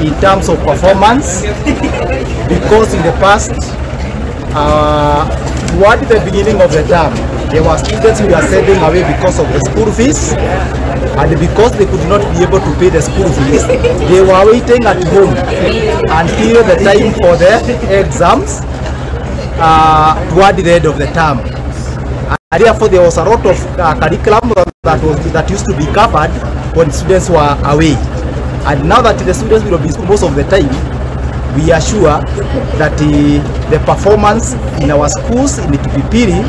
in terms of performance, because in the past, toward the beginning of the term, there were students who were sending away because of the school fees, and because they could not be able to pay the school fees, they were waiting at home until the time for the exams toward the end of the term. And therefore, there was a lot of curriculum that used to be covered when students were away. And now that the students will be in school most of the time, we are sure that the performance in our schools in Kipipiri,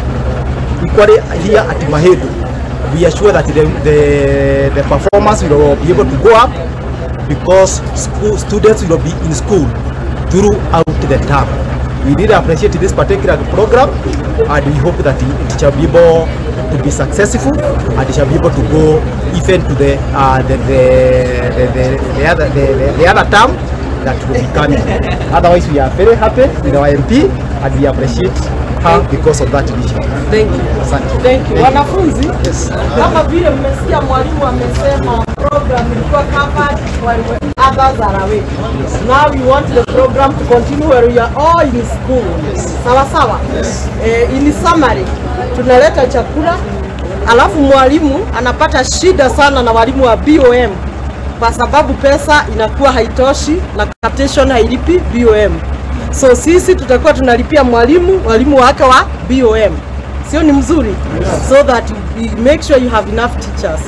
equally here at Mahedu, we are sure that the performance will be able to go up because school students will be in school throughout the term. We really appreciate this particular program, and we hope that it shall be able to be successful, and it shall be able to go even to the other term that will be coming. Otherwise, we are very happy with our MP, and we appreciate her because of that initiative. Thank you. Asante. Thank you. Wanafunzi, Yes. Kama vile mmesikia mwalimu amesema, program ilikuwa covered while others are away. Now we want the program to continue where we are all in school. Sawa sawa? In summary, tunaleta chakula, alafu mwalimu anapata shida sana na walimu wa BOM kwa sababu pesa inakuwa haitoshi na capitation hailipi BOM. So sisi tutakuwa tunalipia mwalimu, walimu wake wa BOM. Sio ni mzuri? So that we make sure you have enough teachers.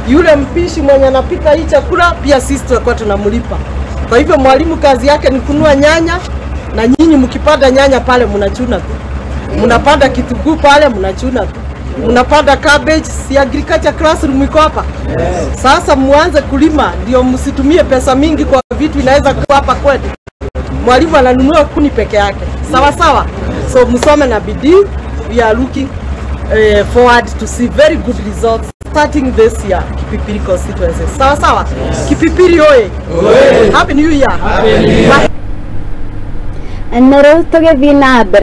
Yule mpishi mwenye anapika hii chakula pia sisi tutakuwa tunamlipa. Kwa hivyo mwalimu kazi yake ni kununua nyanya, na nyinyi mkipanda nyanya pale mnachuna tu. Mnapanda kitunguu pale mnachuna tu. Mnapanda cabbage, si agriculture classroom iko hapa? Sasa muanze kulima ndio msitumie pesa mingi kwa vitu inaweza kuwa hapa kwetu. Mwalimu ananunua kuni peke yake. Sawa sawa. So msome na bidii. We are looking forward to see very good results starting this year, Kipipiri constituency. Sawa sawa. Kipipiri oye. Happy New Year. Happy New Year. Na rĩu tũgĩthiĩ na mbere.